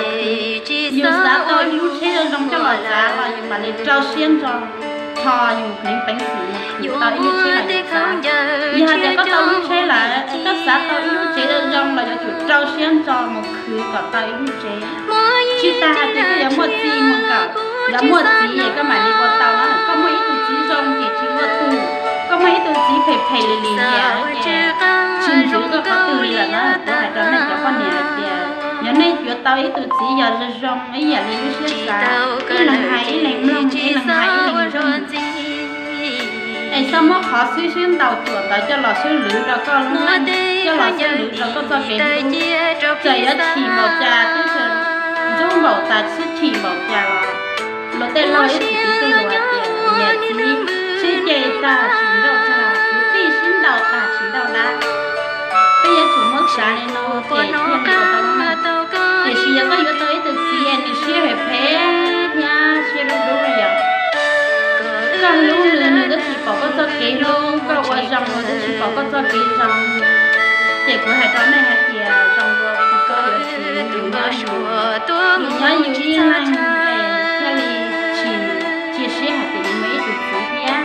Yus xav tau ib lub tsheb zoo zoo coj los txav los yus mam li rau siab ntso, tho yus peev peev xwm mus khwv tau ib lub tsheb los yus xav. Yog hais tias koj tau lub tsheb lawm, koj xav tau ib lub tsev zoo zoo los yuav tsum rau siab ntso mus khwv kom tau ib lub tsev. Tsis tas hais tias koj yuav muaj txij muaj nkawm, yuav muaj txiv es koj mam li ua tau na. Koj muaj ib tug txiv zoo ces tsis muaj tug, koj muaj ib tug txiv phem phem li li tias ces tsis ntxub koj qhov twg li lawm na. Kuv hais rau nej cov poj niam hais tias yog nej yuav tau ib tug txiv yog zoo zoo ib yam li lub siab xav, ib leeg hais ib leeg mloog, ib leeg hais ib leeg zoo, es txhob muab qhov xwb xwb ntaus cuam ntawd coj los xwb lwv rau koj lub neej, coj los xwb lwv rau koj txoj kev hlub. Txawm yuav chim npaum cas twb txawm ntxub npaum tas xwb, chim npaum cas los luag tej laug ib txwm piv txoj lus hais tias niam txiv sib ceg tag tsis nrauj dab, kwv tij sib ntaus tag tsis nrauj dab. Peb yuav tsum muab xav li no ces thiaj li ua tau lub neej. Tiam sis yog koj yuav tau ib tug txiv es nws siab phem phem thiab siab dub dub li yom, koj hlub nws, nws twb tsis pom koj txoj kev hlub, koj ua zoo nws twb tsis pom koj txoj kev zoo. Ces kuv hais rau nej hais tias zoo dua tsis txhob yuav txiv, yus nyob yus, yus nyob yus ib leeg es thiaj li tsis cia siab hais tias yus muaj ib tug txiv thiab.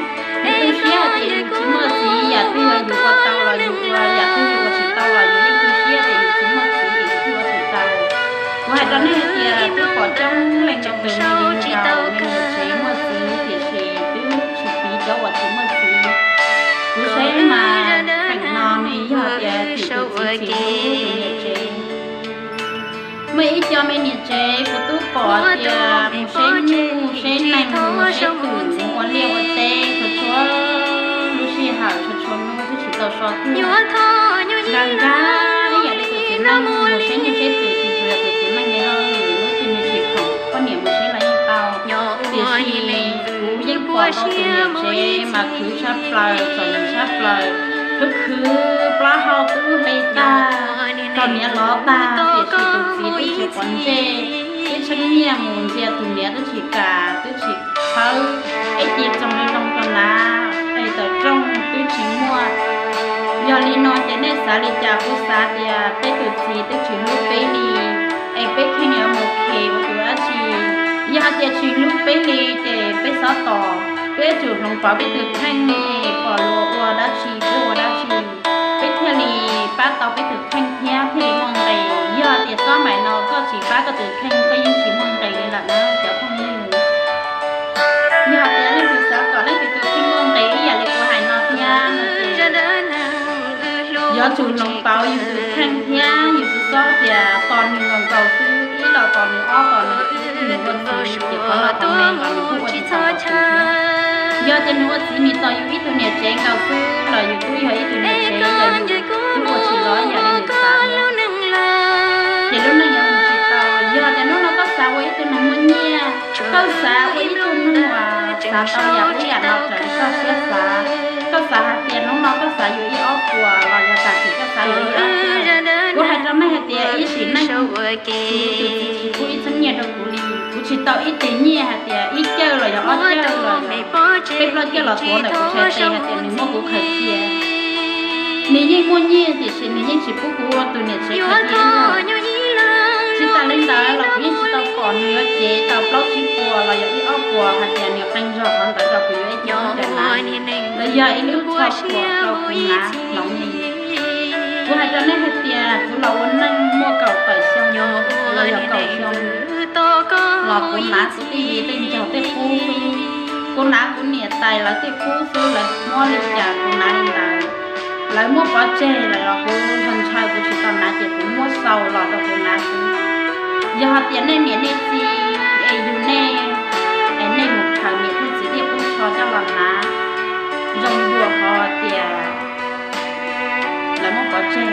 Yus tu siab hais tias yus tsis muaj txiv, yam twg yus ua tau los yus ua, yam twg yus ua tsis tau los yus yeej tu siab tias yus tsis muaj txiv es yus thiaj ua tsis tau. Kuv hais rau nej hais tias twb pom coob leej coob tus nws nkaus nws niam tsev muaj txiv tiam sis twb tsis piv cov uas tsis muaj txiv. Kuv saib mas feem no nws yog tias tim tus txiv tsis hlub tus niam tsev. Muaj ib co me niam tsev kuv twb pom tias mus saib nyuj saib nees, mus saib twm, mus ua liaj ua teb, txhua txhua lub sij hawm txhua txhua hnub twb tsis tau so kiag. Nkag nkag ib yam li tus txiv neej mus saib nyuj saib twm, tsis tshua yog tus txiv neej li lub twg nws tsis khoom, poj niam mus saib los yeej tau. Tiam sis kuv yeej pom tau tus niam tsev mas khwv tshaj plaws, txom nyem tshaj plaws, khwv khwv plaub hau twb hle tag, tus niam lov tag, tiam sis tus txiv twb tsis quav ntsej, twb tshee nyiaj mus ntxias tus niam twb tsis kam, twb tsis khawb, ib ce txoos zoo rau nav, es tawm rooj twb tsis muaj. Yog li no ces nej xav li cas? Kuv xav tias peb tus txiv twb tsis hlub peb li, es peb kheej yuav mus khes ua tus dab tsi? Yog hais tias tsis hlub peb li ces peb txhob tos, peb yuav tsum hloov pauv peb tus kheej es pom luag ua dab tsi peb ua dab tsi, peb thiaj li pab tau peb tus kheej thiab thiaj li muaj nqis. Yog tias txob maim no koj tsis pab koj tus kheej koj yeej tsis muaj nqis li lawm na cov phooj ywg. Yog tias leej twg xav kom leej twg tus kheej muaj nqis ib yam li kuv hais no thiab no ces yuav tsum hloov pauv yus tus kheej thiab yus tsis txhob tias tos nws nkaus xwb, ib los tos nws ob los nws ua txiv ces qhov no qhov me los nws kuj ua tsis tau qhov twg thiab. Yog tias nws ua txiv nws tos yus ib tug niam tsev nkaus xwb los yus twb yog ib tug niam tsev, yog yus twb ua tsis los ib yam li nws xav thiab ces lub neej yuav mus tsis tau. Yog tias hnub no koj xav ua ib tug neeg muaj nyiaj, koj xav ua ib tug neeg uas xav tau yam ub yam no raws li koj siab xav, koj xav hais tias hnub no koj xav yuav ib ob puas los yog tam sim koj xav yuav ib ob puas, kuv hais rau nej hais tias ib sim neej tus txiv tsis pub ib txheeb nyiaj rau kuv li. Kuv tsis tau ib teg nyiaj hais tias ib cawj los yog ob cawj los peb plaub cawj los tuav ntawm kuv txhais tes hais tias nws muab kuv khaws cia. Nws yeej muaj nyiaj tiam sis nws yeej tsis pub kuv ua tus niam tsev khaws cia. Tsis tas li ntawd los kuv yeej tsis tau pom nws yuav cev tau plaub tsib puas los yog ib ob puas hais tias nws qee zog qhov ntawd rau kuv yuav ib ce khaub ncaws hnav, los yog ib lub tsho khuam rau kuv hnav hloov li. Kuv hais rau nej hais tias kuv los ua neej muaj kaum tawm xyoo los yog kaum xyoo los kuv hnav kuv tij li tej ncaug tej qub xwb, kuv hnav kuv niam tais lawv tej qub xwb, lawv muab li cas kuv hnav li ntawd. Lawv muab pov tseg lawm los kuv ntshaw ntshaw kuv tsis tau hnav ces kuv muab xaus los rau kuv hnav xwb. Yog hais tias nej niam nej txiv es yug nej, es nej mus khaws niam thiab txiv tej qub tsho coj los hnav zoo dua qhov tias lawv muab pov tseg.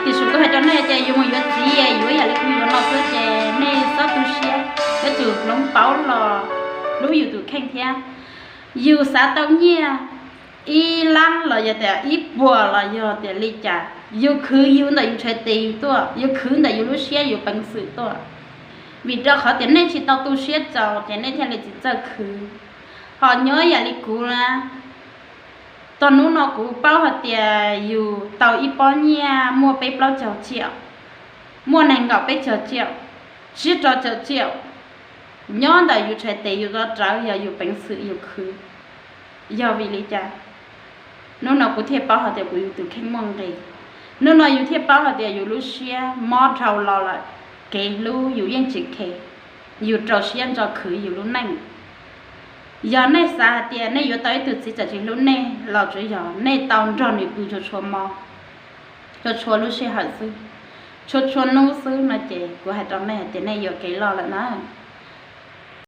Tiam sis kuv hais rau nej tias yus mus yuav txiv yuav yam li kuv yuav no xwb ces nej txhob tu siab, yuav tsum hloov pauv los hlub yus tus kheej thiab. Yus xav tau nyiaj ib lab los yog tias ib puas los yog tias li cas, yus khwv yus ntawm yus txhais tes yus tuaj, yus khwv ntawm yus lub siab yus peev xwm tuaj. Vim rau qhov tias nej tsis tau tu siab txaus ces nej thiaj li tsis txawj khwv. Ho nyob yam li kuv na, txog hnub no kuv paub hais tias yus tau ib pob nyiaj muaj peb plaub caug tsiaj, muaj nees nkaum peb caug tsiaj, Tsib rau caum tsiaum nyob ntawm yus tshais tes yus zov rawv yog yus peev xwm yus khwv. Yog vim li cas hnub no kuv thiaj paub hais tias kuv yus tus kheej muaj nqis? Hnub no yus thiaj paub hais tias yus lub siab mob dhau los lawm, kev hlub yus yeej tsis khe, yus rau siab ntso khwv yus lub neej. Yog nej xav hais tias nej yuav tau ib tug txiv txawm tsis hlub nej los tsuav yog nej tau nrog nws pw txhua txhua hmo, txhua txhua lub sij hawm xwb, txhua txhua hnub xwb no ces kuv hais rau nej hais tias nej yuam kev loj lawm na.